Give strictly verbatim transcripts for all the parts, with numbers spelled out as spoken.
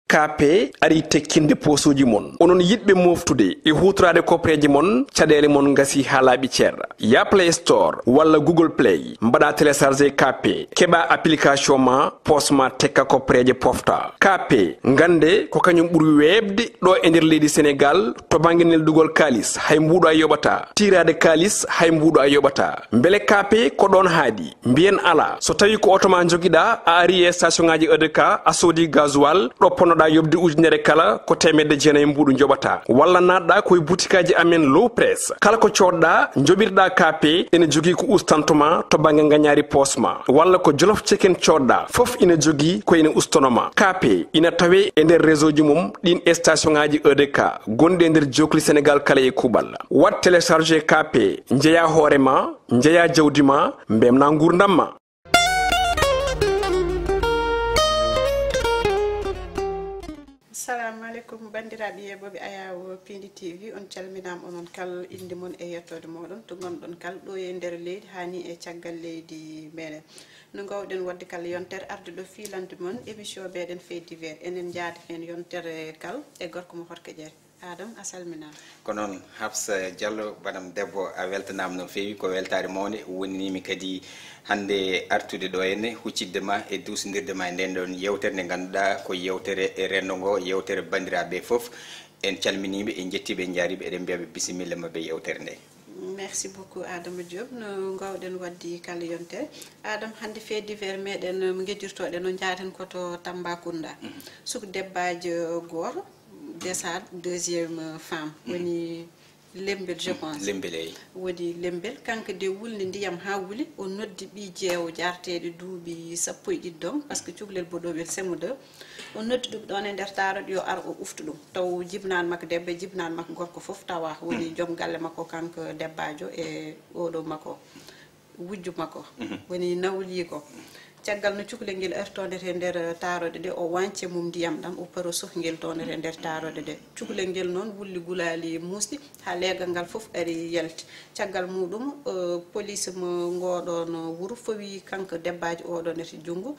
K P ari tekkinde posuuji mon. Onon yiɗɓe moftude e huutoraade koppereeje mon, caɗeele mon ngasi haa laaɓi cer. Ya Play Store walla Google Play, mbaɗa télécharger K P, keɓa application ma, poos ma tekka koppereeje pofta. K P, ngannde ko kañum ɓuri weeɓde ɗo e nder leydi Senegaal to bannge neldugol kaalis, hay mbuuɗo a yoɓata. Tiiraade kaalis, hay mbuuɗo a yoɓata. Mbele K P ko ɗoon haaɗi? Mbiyen alaa. So tawii ko oto ma njogiɗaa, a ari e station ŋaaji E D K, a soodi gasoil, ɗo ponnoɗaa yoɓde ujunere kala, ko teemedde jeenayi mbuuɗu njoɓataa. Walla naatɗaa ko e butikaaji amen Low Press. Kala ko coodɗaa, njoɓirɗaa K P, ene jogii ko ustantuma to bannge ngañaari poos ma. Walla ko Jolof Chicken coodɗaa, fof ina jogii ko ene ustanoma. K P ina tawee e nder réseau ji mum ɗiin station ŋaaji E D K gonɗi e nder jookli Senegaal kala e kuuɓal. Waɗ télécharger K P, njeyaa hoore ma, njeyaa jawdi ma, mbemnaa nguurndam ma. Assalamu aleykum, banndiraaɓe yeeɓooɓe Ayaawo Piindi T V, on calminaama onon kal, innde mon e yettoode mooɗon, to ngonɗon kal, ɗo e nder leydi, haa ni e caggal leydi meɗen. No ngoowɗen waɗde kal yontere arde ɗo fiilande mon émission meɗen Fait divers. Enen njaadi heen yontere kal e gorko mo Horke Ƴeere. Adam, a salminaama. Ko noon, Hafsa Diallo, banam debbo, a weltanaama no feewi. Ko weltaare mawnde wonaniimi kadi hannde artude ɗo henne, huccidde ma e duusindirde ma e ndeen ɗoon yeewtere nde ngannduɗaa ko yeewtere renndo ngo, yeewtere banndiraaɓe fof. En calminiiɓe, en njettiiɓe, en njaariiɓe, eɗen mbiya ɓe bisimilla maɓɓe yeewtere nde. Merci beaucoup, Adama Diop. No ngoowɗen waɗde kal yontere. Adam, hannde Fait divers meɗen, mo ngejjirtoɗen, no njaaten ko to Tambacounda. Mhm. Suku debbaajo gooto, Dessade, deuxième femme, woni Lembel, je pense. Lembel, eyi. Woni Lembel, kanko de wulni ndiyam haa wuli, o noddi ɓii jeewo jaarteeɗo duuɓi sappo e ɗiɗi ɗon, parce que cukalel Boɗowel Semo deux. O noddi ɗum ɗoon e nder taaroɗe yo ar o uftu ɗum. Taw jibinaan makko debbo e jibinaan makko gorko fof tawa woni joom galle makko kanko debbaajo e oɗo makko. Wujju makko, mhm, woni nawliiko. Caggal no cukalel ngel ari toonete nder taaroɗe ɗe, o wañce mum ndiyam ɗam, o paro soh ngel toonete nder taaroɗe ɗe. Cukalel ngel noon wulli gulaali muusɗi, haa leegal ngal fof ari yalti. Caggal muɗum, eh, police mo ngooɗoon wuro fawi kanko debbaajo oɗo nete junngo.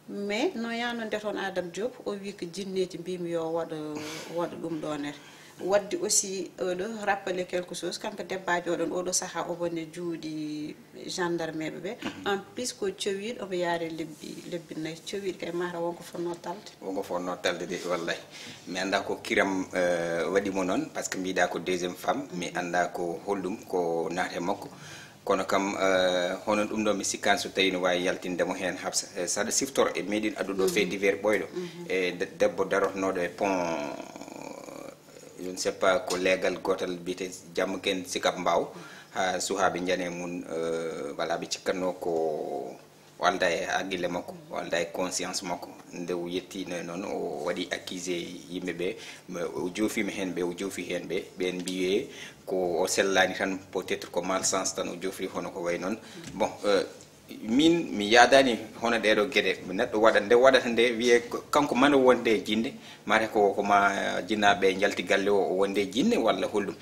Mais no yaano nde toon Adam Diop, o wi ko jinneeji mbimi yo waɗo, waɗo ɗum ɗo nder. Waddi aussi oɗo rappelé quelque chose, kanko debbaajo oɗon oɗo saha o woni juuɗi gendarme ɓe ɓe. Mhm. En plus ko cowiiɗo omo yaare lebbi, lebbi nayi. Cowiiɗo kay mata wonko fonno talde. Wonko fonno talde de, wallahi. Mi annda ko kiram, eh, waɗi mo noon, parce que mbiɗa ko deuxième femme, mi annda ko holɗum ko naate makko. Kono kam, eh, hono ɗum ɗo mi sikkaani so tawi no waawi yaltinde mo heen, Hafsa. Eh, saɗa siftor e meɗin adduɗo fait divers ɓooyɗo. Mhm. E de-, debbo darotnooɗo e pont, je ne sais pas, ko leegal gootal biyetee Jammuken Sicap Mbao. Haa suhaaɓe njane mum, eh, wala ɓe cikkatno ko o alda e haqqille makko, o alda e conscience makko. Nde o yettiino e noon, o waɗi accusé yimɓe ɓe, mais o joofiima heen ɓe, o joofi heen ɓe, ɓeen mbiye ko o sellaani tan, peut-être ko malchance tan o joofri, hono ko wayi noon. Bon, euh, min mi yaadaani hono ɗeeɗo geɗe. Neɗɗo waɗa, nde waɗata nde, wiye ko kanko mano wonde e jinne, mate ko, ko ma jinnaaɓe njalti galle o, o wonde e jinne walla holɗum.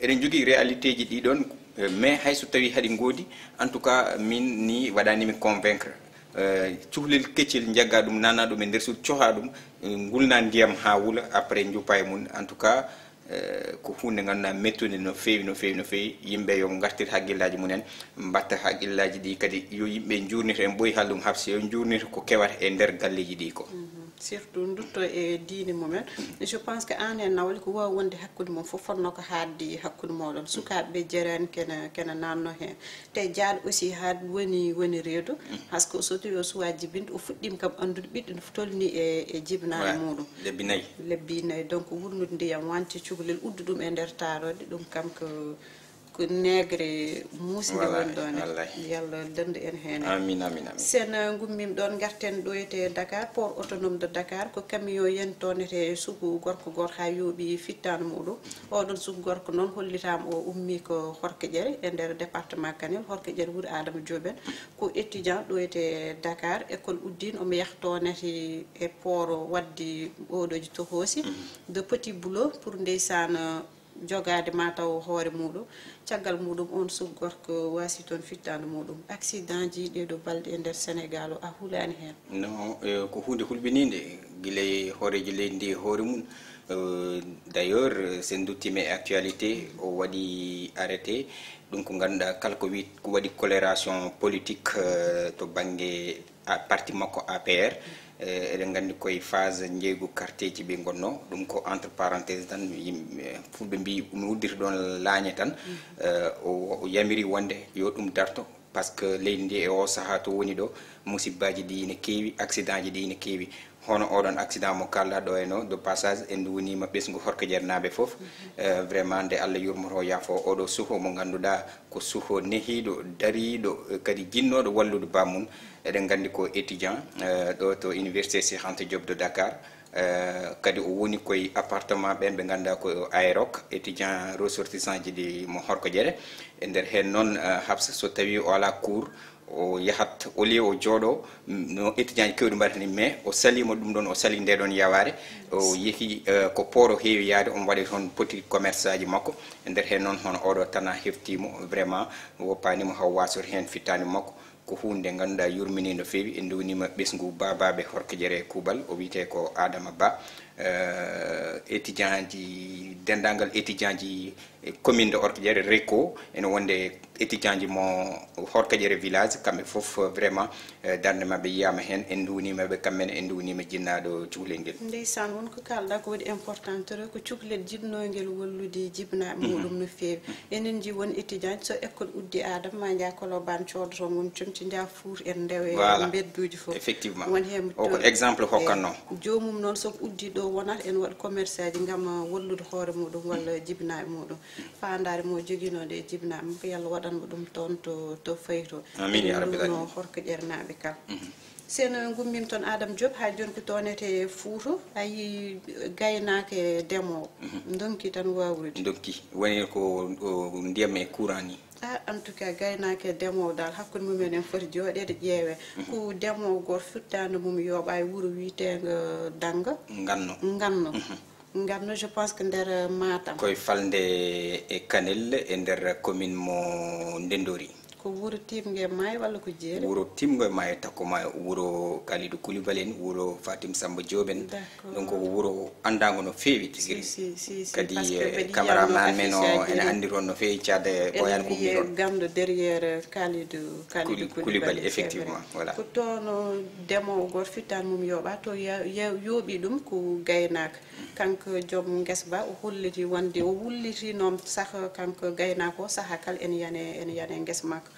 Eɗen njogii réalité ji ɗi ɗoon, eh, mais hay so tawii haɗi ngoodi, en tout cas, min ni waɗaani mi convaincre. Eh, cuhlel keccel njagga ɗum, nanna ɗum e nder suudu, coha ɗum, eh, ngulna ndiyam haa wula, après njuppa e mum. En tout cas, eh, ko huunde ngannduɗaa mettunde no feewi, no feewi, no feewi. Yimɓe yo ngartir hakkillaaji mumen, mbatta hakkillaaji ɗi kadi. Yo yimɓe njuurnito, en ɓooyi haalde ɗum, Hafsa, yo njuurnito ko kewata e nder galleeji ɗi ko. Mhm. Surtout ndutto e diine mumen. Je pense que aan e nawle ko waawi wonde hakkunde mum fof fotnoo ko haaɗde hakkunde mooɗon. Sukaaɓe ɓe jeraani kena, kena naatno heen. Te jaaɗo aussi haaɗ woni, woni reedu. Parce que so tawii o suwaa jibinde, o fuɗɗiima kam anndude ɓiɗɗo no tolni e, e jibinaare muuɗum. Lebbi nayi. Lebbi nayi. Donc wulnude ndiyam, wañde cukalel, uddu ɗum e nder taaroɗe, ɗum kam ko ko negre muusde woni ɗon. Wallahi. Yalla dande en heen. Amin, amin, amin. Sen, uh, ngummiima ɗoon, ngarten ɗo etee Dakar, port autonome de Dakar, ko camion yen toon etee suku gorko gooto haa yooɓi fittaandu muuɗum. Oɗon suku gorko noon hollitaama o ummii ko Horkeƴere e nder département Kanel, Horkeƴere wuro Adama Joob en. Ko étudiant ɗo etee Dakar, école uddin, omo yaha toon etee e port waɗde oɗooji tohoosi, mhm, de petit boulot pour ndeysaan, uh, jogaade ma taw hoore muuɗum. Caggal muuɗum, oon suku gorko waasi toon fittaandu muuɗum. Accident ji ɗee ɗoo balɗe e nder Senegaal o, a hulaani heen? Non, eh, ko huunde hulɓiniinde. Gila e hooreejo leydi ndi e hoore mum. Euh, d'ailleurs, euh, so en nduttiima e actualité, o waɗi arrêté, ɗum ko ngannduɗaa kala ko wi-, ko waɗi coloration politique, euh, to bannge a-, parti makko A P R. Euh, eɗen nganndi koye phase njeeygu quartier ji ɓe ngonno, ɗum ko entre parenthèse tan, yimɓe, fulɓe mbi mi uddita ɗoon laañe tan. Euh, o, o yamiri wonde yo ɗum darto, parce que leydi ndi e o sahaa to woni ɗo, musibbaaji ɗi ina keewi, accident ji ɗi ina keewi. Hono oɗon accident mo kaalɗaa ɗo e no, de passage, en nduwniima ɓesngu Horkojeenaaɓe fof. Eh, vraiment, nde Allah yurmoto, yaafo, oɗo suho mo ngannduɗaa ko suho nehiiɗo, dariiɗo, eh, kadi jinnooɗo wallude bammum. Eɗen nganndi ko étudiant, eh, ɗo to Université Cheikh Anta Diop de Dakar. Eh, kadi o woni koye appartement ɓen ɓe ngannduɗaa ko Aérok, étudiant ressortissant ji ɗi mo Horkojere. E nder heen noon, eh, Habsa, so tawii o alaa cours, o yahat, au lieu o jooɗo, mm, no étudiant ji keewɗi mbaɗata ni, mais o saliima ɗum ɗoon, o sali nde ɗoon yawaare, o yehi, eh, ko port o heewi yaade, omo waɗa toon petit commerce aji makko. E nder heen noon, hono oɗo tan a heftiimo, vraiment, woppaani mo haw waasori heen fittaani makko. Ko huunde nde ngannduɗaa yurminii no feewi. En nduwniima ɓesngu baabaaɓe Horkojere e kuuɓal, o wiyetee ko Adama Ba. Eh, étudiant ji, denndaangal étudiant ji e commune de Horkojere, RECO, ene wonde étudiant ji mo Horkojere village, kamɓe fof, vraiment, eh, darnde maɓɓe yiyaama heen. En nduwniima ɓe kamɓe ne, en nduwniima jinnaaɗo cukalel ngel. Ndeysaan, won ko kaalɗaa ko waɗi important, ko cukalel jiɗnoongel wallude jibinaaɓe muɗum no feewi. Enen nji won étudiant, so école uddi, Adam, ma njaha Colobane coodoto won comci, njaha Fuuta, en ndewa e mbedduuji fof. Effectivement. Won heen o ko exemple hokkatnoo. Joomum noon, so ko uddi ɗo wonata, en waɗa commerce aji ngam, uh, wallude hoore muɗum walla jibinaaɓe muɗum. Faandaare mo joginoo nde e jibinaaɓe makko, yo Allah waɗan mo ɗum toon to, to fayi to. Amiin, ya rabbal aalamiin. Horkojernaaɓe kala. Seno en ngummiima toon Adam Diop, haa jooni ko toonete Fuuta, a yii gaynaako e demoowo. Ndonki tan waawrude. Ndonki. Woni ko, o, ndiyam e courant ni. Ah, en tout cas, gaynaako e demoowo dal, hakkunde mum en, en foti jooɗeede ƴeewee. Ko demoowo gooto fittaandu mum yooɓaa e wuro wiyeteengo Dannga. Nganno. Nganno. Nganno, je pense que nder Matam. Koye falnde e Kanel e nder commune mo Ndendori. Ko wuro tiimngo e maayo walla ko jeeri? Wuro tiimngo e maayo, takko maayo, wuro Kalidou Koulibaly en, wuro Fatim Samba Diop en. D'accord. Donc ko wuro anndaango no feewi tigi rigi. Si, si, si, si, kadi, parce que eh, mbeɗa yiya no cameraman men o affiche aji ene anndi toon no feewi, caada e ɓooyaani ko woni toon. Ganndo derrière Kalidou, Kalidou Koulibaly, Koulibaly, c'est vrai. Effectivement, voilà. Ko toon demoowo gooto fittaandu mum yooɓaa, to ya-, ya-, yooɓii ɗum ko gaynaako. Kanko joom ngesa ba, o holliti wonde, o wulliti noon sah kanko gaynaako o, sahaa kala ene yane, ene yane ngesa makko.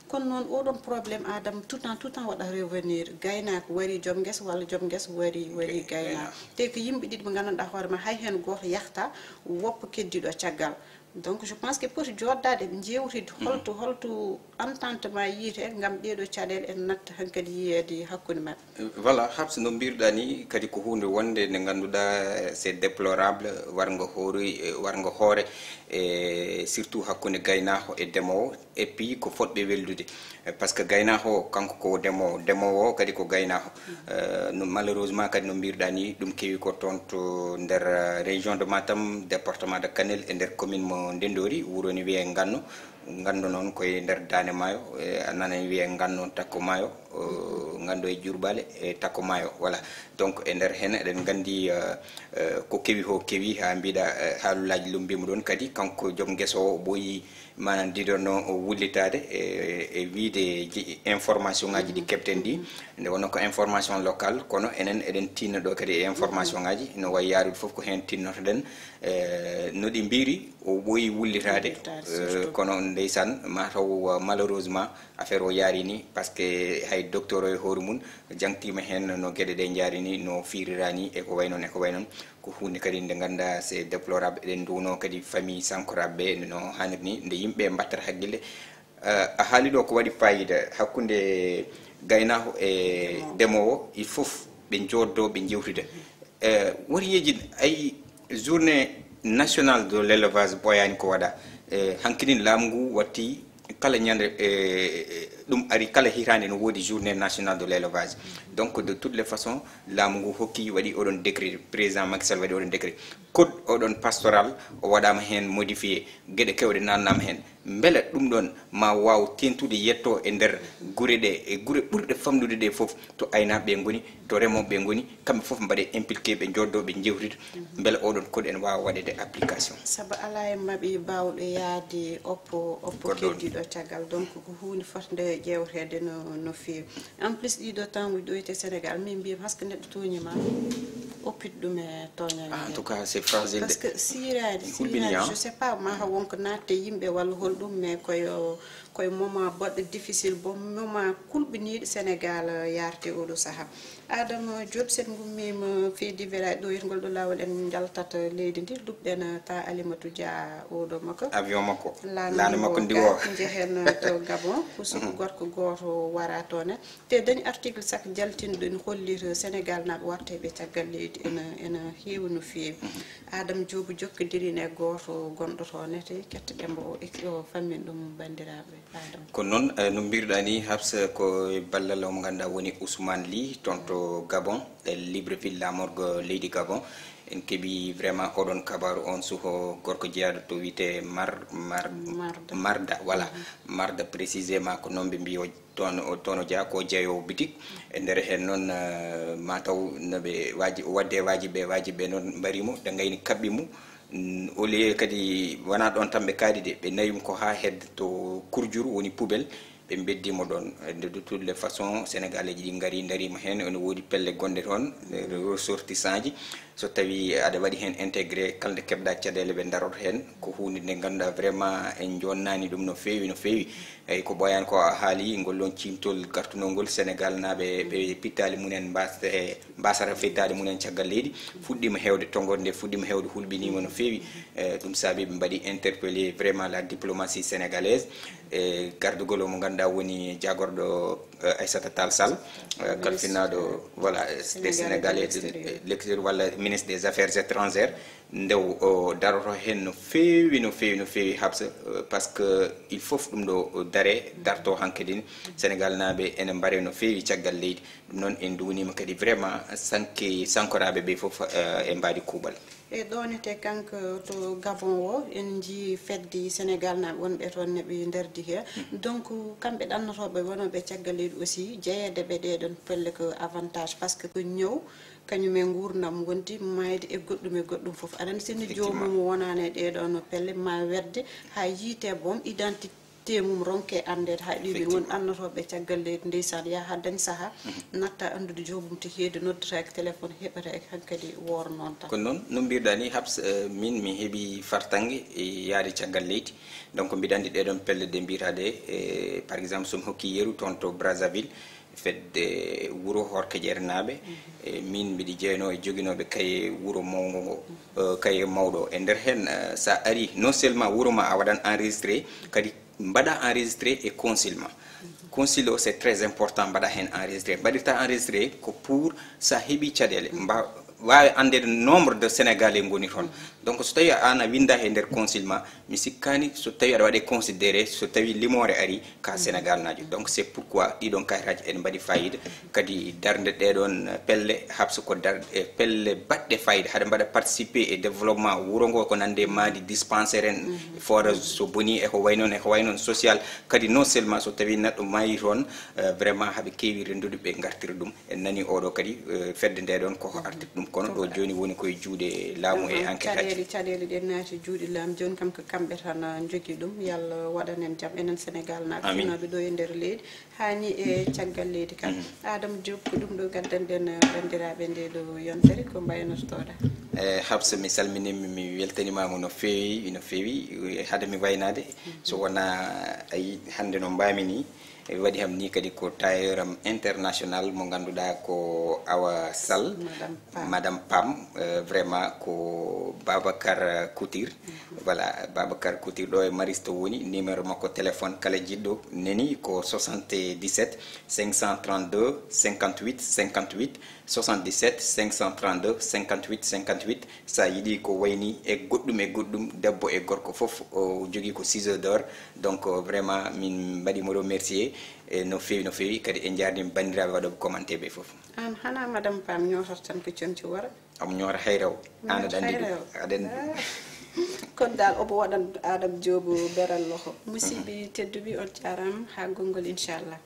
Kono noon, oɗon problème, Adam, tout le temps, tout le temps waɗa revenir. Gaynaako wari joom ngesa walla joom ngesa wari, wari gaynaako. Te ko yimɓe ɗiɗi ɓe nganndanɗaa hoore ma, hay heen gooto yahta, woppa keddiiɗo caggal. Donc, je pense que poti jooɗdaade, njeewtide holto, holto entente ma yiyetee ngam ɗeeɗoo caɗeele en natta hankadi yiyeede hakkunde maɓɓe. Voilà, Habs, no mbiruɗaa ni, kadi ko huunde wonde nde ngannduɗaa, c'est déplorable, warngo hoore, warngo hoore, e surtout hakkunde gaynaako e demoowo, et puis ko fotɓe weldude. Eh, parce que gaynaako o, kanko ko demoowo, demoowo o kadi ko gaynaako. Eh, no, malheureusement kadi no mbiruɗaa ni, ɗum kewi ko toon to nder, eh, région de Matam, département de Kanel, e nder commune mo Ndendori, wuro ne wiyee Nganno. Nganno noon koye nder Daande Maayo, eh, a nanay wiyee Nganno takko maayo, eh, Nganno e Jurbaale e takko maayo, voilà. Donc e nder heen eɗen nganndi, eh, eh, ko kewi ko kewi haa mbiɗa, eh, haalulaaji lummbiima ɗoon kadi, kanko joom ngesa o, o ɓooyi maanaam diidono o wullitaade e, e wiyde ji-, information ngaji ɗi keɓten ɗi. Nde wonno ko information locale, kono enen eɗen tinno ɗo kadi e information ngaji, no wayi yaarude fof ko heen tinnotoɗen, eh, no ɗi mbiri, o ɓooyi wullitaade, wullitaade, eh, surtout. Kono ndeysaan, mataw, uh, malheureusement, affaire o yaari ni, parce que hay docteur o e hoore mum jangtiima heen no geɗe ɗe njaari ni, no fiirira ni, e ko way noon, e ko way noon. Ko huunde kadi nde ngannduɗaa, c'est déplorable. Eɗen nduwno kadi famille sankoraaɓe ɓe no haaniri ni, nde yimɓe mbattata hakkille. Eh, a haali ɗo ko waɗi fayida hakkunde gaynaako e demoowo, il faut ɓe njooddoo, ɓe njewtida. Eh, wori yeejin, ay, journée nationale de l'élevage ɓooyaani ko waɗa. Eh, hankinin laamu ngu watti kala ñande, eh, ɗum ari kala hitaande no woodi journée nationale de l'élevage. Donc, de toutes les façons, laamu ngu hokki, waɗi oɗon décret, président Macky Sall waɗi oɗon décret. Code oɗon pastoral o waɗaama heen modifié, geɗe keewɗe naatnaama heen. Mbele ɗum ɗoon ma waaw teeŋtude yetto e nder gure ɗe, e gure ɓurɗe famɗude ɗe fof, to aynaaɓe ɓe ngoni, to remooɓe ɓe ngoni, kamɓe fof mbaɗe impliqué, ɓe njooddoo, ɓe njewtida, mbele oɗon code ene waawa waɗeede application. Sabu alaa e maɓɓe baawɗo yahde oppo, oppo Goɗɗo on. Keddiiɗo caggal, donc ko huunde fotnde ƴeewteede no, no feewi. En plus, ɗiɗo temps uji ɗo e Sénégal, min mbiyam haske neɗɗo tooñi ma, oppit ɗum e tooñaange. Ah, en tout cas, c'est fragile de. Parce que siiraade, hulɓini siiraade, ya. Je sais pas, ma ha wonko naatte yimɓe walla holɗum, mais koyo, koye moment baɗɗo difficile, bon moment kulɓiniiɗo Sénégal, euh, yaarte oɗo saha. Adama Diop, sen ngummiima fii diveraji ɗo yetgol ɗo laawol en njaltata leydi ndi, luɓɗen, euh, ta Alimatu Dia oɗo makko. Avion makko. Laana makko ndiwo. Njehen, euh, to Gabon, pour ce que gorko gooto wara toon. Te dañi article sak jaltinɗo ene hollira Sénégal naaɓe warteɓe caggal leydi ene, ene heewi no feewi. Adam Diop jokkodiri e gooto gonɗo toon, te kettoɗen mo o ek-, o fammin ɗum banndiraaɓe. Adam. Ko noon, eh, no mbirɗa ni, Habsa, ko e ballal mo ngannduɗaa woni Ousmane Ly, toon to Gabon, e Libreville, laamorgo leydi Gabon. En keɓi vraiment oɗon kabaaru on suho gorko jeyaaɗo to wiyetee Mar-, Mar-, Marda. Marda, voilà. Marda précisément ko noon ɓe mbiyo toon o, toon o jeyaa ko jeyoowo bitik. E nder heen noon, eh, ma taw no ɓe waaji, waɗde waajiɓe, waajiɓe noon mbarii mo, ɓe ngayni kaɓɓi mo. Mm, au lieu kadi wonaa ɗoon tan ɓe kaaɗi de, ɓe nawi mo ko haa hedde to Kurjuru, woni poubelle, ɓe mbeddi mo ɗoon. De, de toutes les façons, Sénégalais ji ɗi ngari, ndarii mo heen, ene woodi pelle gonɗe toon, eh, ressortissant ji. So tawii aɗa waɗi heen intégré, kala nde keɓɗa caɗeele ɓe ndaroto heen, ko huunde nde ngannduɗaa vraiment en jonnani ɗum no feewi, no feewi. Eyi, ko ɓooyaani ko a haali, ngol ɗoon ciimtol gartunoo ngol, Sénégal naaɓe ɓe pittaali mumen mbaasde, mbaasata pittaali mumen caggal leydi, fuɗɗiima heewde, tonngorde nde fuɗɗiima heewde, hulɓiniima no feewi. Eh, ɗum saabi ɓe mbaɗi interpellé vraiment la diplomatie sénégalaise, e gardugol o mo ngannduɗaa woni jaagorɗo, eh, Aïssata Tall Sall, eh, kalfinaaɗo, voilà, des Sénégalais de l'extérieur, walla ministre des Affaires étrangères. Nde o daroto heen no feewi, no feewi, no feewi, Habsa, euh, parce que il faut ɗum ɗo dare, darto hankadin. Sénégal naaɓe ene mbare no feewi caggal leydi. Ɗum noon en duwniima kadi vraiment sanki-, sankoraaɓe ɓe fof, euh, e mbaadi kuuɓal. E ɗoon ete kanko to Gabon o, en njii fedde Sénégal naaɓe wonɓe toon ne ɓe ndardi heen. Mhm. Donc, kamɓe ɗannotooɓe wonooɓe caggal leydi aussi, jeyeede ɓe ɗee ɗoon pelle ko avantage, parce que ko ñaw, kañum e nguurndam wondi, maayde e goɗɗum e goɗɗum fof. Aɗa anndi, sinno joomum wonaani e ɗee ɗoon pelle, ma wedde haa yiite boom, identité mum ronke anndeede, haa ɗiɗi won ɗannotooɓe caggal leydi, ndeysaan, yaha haa dañ sahaa, natta anndude joomum to heedi, noddata e téléphone, heɓata e hankadi wooro noon tan. Ko noon, no mbirɗaa ni, Habs, eh, min mi heɓi fartaŋŋe e yahde caggal leydi. Donc, mbiɗa anndi ɗee ɗoon pelle ɗe mbiytaa ɗe, eh, par exemple, so mi hokkii yeru toon to Brazzaville, fedde wuro Horkeƴere naaɓe. E min mbiɗa jeyanoo e joginooɓe kaye wuro mawngo ngo, eh, kaye mawɗo. E nder heen, eh, so a arii, non seulement wuro ma a waɗan enregistré, kadi mbaɗa enregistré e consul ma. Consul o, c'est très important, mbaɗa heen enregistré. Mbaɗirta enregistré ko pour so a heɓii caɗeele, mba-, waawi anndeede nombre de Sénégalais ngoni toon. Donc, so tawii aan a winndaaki e nder consul ma, mi sikkaani so tawii aɗa waɗee considéré, so tawii limoore arii ka Sénégal naajo. Donc, c'est pourquoi ɗiɗon kayitaaji ene mbaɗi fayida. Kadi darnde ɗee ɗoon pelle, Habs, ko dar-, e pelle baɗɗe fayida, haɗa mbaɗa participé e développement wuro ngo, ko nande maadi dispensaire en, forage so bonii, e ko wayi noon, e ko wayi noon social. Kadi non seulement so tawii neɗɗo maayii toon, eh, vraiment haɓe keewi renndude ɓe ngartira ɗum. En nanii oɗo kadi, eh, fedde nde ɗon koko artirta ɗum, kono ɗo jooni woni koye juuɗe laamu e enquête aji. Caɗeele, caɗeele ɗe naati juuɗe laamu, jooni kam ko kamɓe tan, ah, njogii ɗum. Yo Allah waɗan en jam, enen Sénégal naaɓe, amin, finooɓe ɗo e nder leydi, haa ni e caggal leydi kam. Mhm. Adama Diop, ko ɗum ɗo ngaddanɗen, ah, banndiraaɓe nde ɗo yontere, ko mbaynortoɗa? Eh, Habsa, mi salminiima, mi weltaniima mo no feewi, no feewi. Eh, hade mi waynaade, so wonaa a yi hannde no mbaami ni, e waɗi ham ni kadi ko tailleur am international mo ngannduɗaa ko Awa Sall, Madame Pam. Madame Pam, eh, vraiment ko Babacar Couture. Mhm. Voilà, Babacar Couture ɗo e Mariste woni, numéro makko téléphone kala jiɗɗo neni ko soixante-dix-sept cinq cent trente-deux cinquante-huit cinquante-huit, soixante-dix-sept cinq cent trente-deux cinquante-huit cinquante-huit. So a yiɗi ko wayni e goɗɗum e goɗɗum, debbo e gorko fof, o jogii ko ciseau d'or. Donc, vraiment, min mbaɗi mo remercier, e no feewi, no feewi. Kadi en njaarniima banndiraaɓe waɗooɓe commenté ɓe fof. Aan, hana Madame Pam ñootata tan ko conci wara? Am ñoora hayrew. An aɗa anndi ɗum. Aɗa anndi ɗum. Kon dal omo waɗan Adam Joob beral loho. Musidɓe tedduɓe, on jaaraama, haa gonngol inchallah.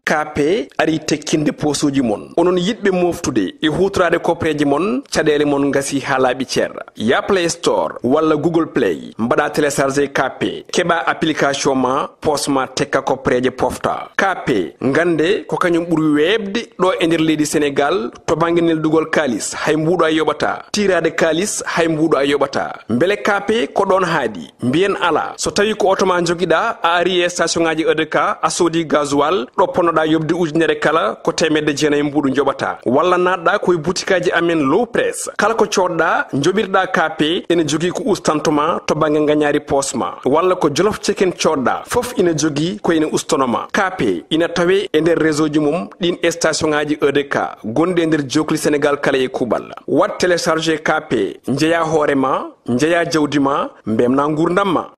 Kaape ari tekkinde poosuuji mon. Onon yiɗɓe mooftude e huutoraade koppareeje mon, caɗeele mon ngasi haa laaɓi cer. Ya Play Store walla Google Play, mbaɗa télécharger Kaape, keɓa application ma, poos ma tekka koppareeje pofta. Kaape, ngannde ko kañum ɓuri weeɓde ɗo e nder leydi Senegaal to bannge neldugol kaalis, hay mbuuɗo a yoɓata. Tiiraade kaalis, hay mbuuɗo a yoɓata. Mbele Kaape ko ɗoon haaɗi? Mbiyen alaa. So tawii ko oto ma njogiɗaa, a ari e station ŋaaji E D K, a soodi gasoil, ɗo ponnoɗaa yoɓde ujunere kala, ko teemedde jeenayi mbuuɗu njoɓataa. Walla naatɗaa ko e butikaaji amen Low Press. Kala ko coodɗaa, njoɓirɗaa Kaape, ene jogii ko ustantoo ma to bannge ngañaari poos ma. Walla ko Jolof Chicken coodɗaa, fof ina jogii ko ina ustanoo ma. Kaape ina tawee e nder réseau ji mum ɗiin station ŋaaji E D K gonɗi e nder jookli Senegaal kala e kuuɓal. Waɗ télécharger Kaape, njeyaa hoore ma, njeyaa jawdi ma, mbeltinaa nguurndam ma.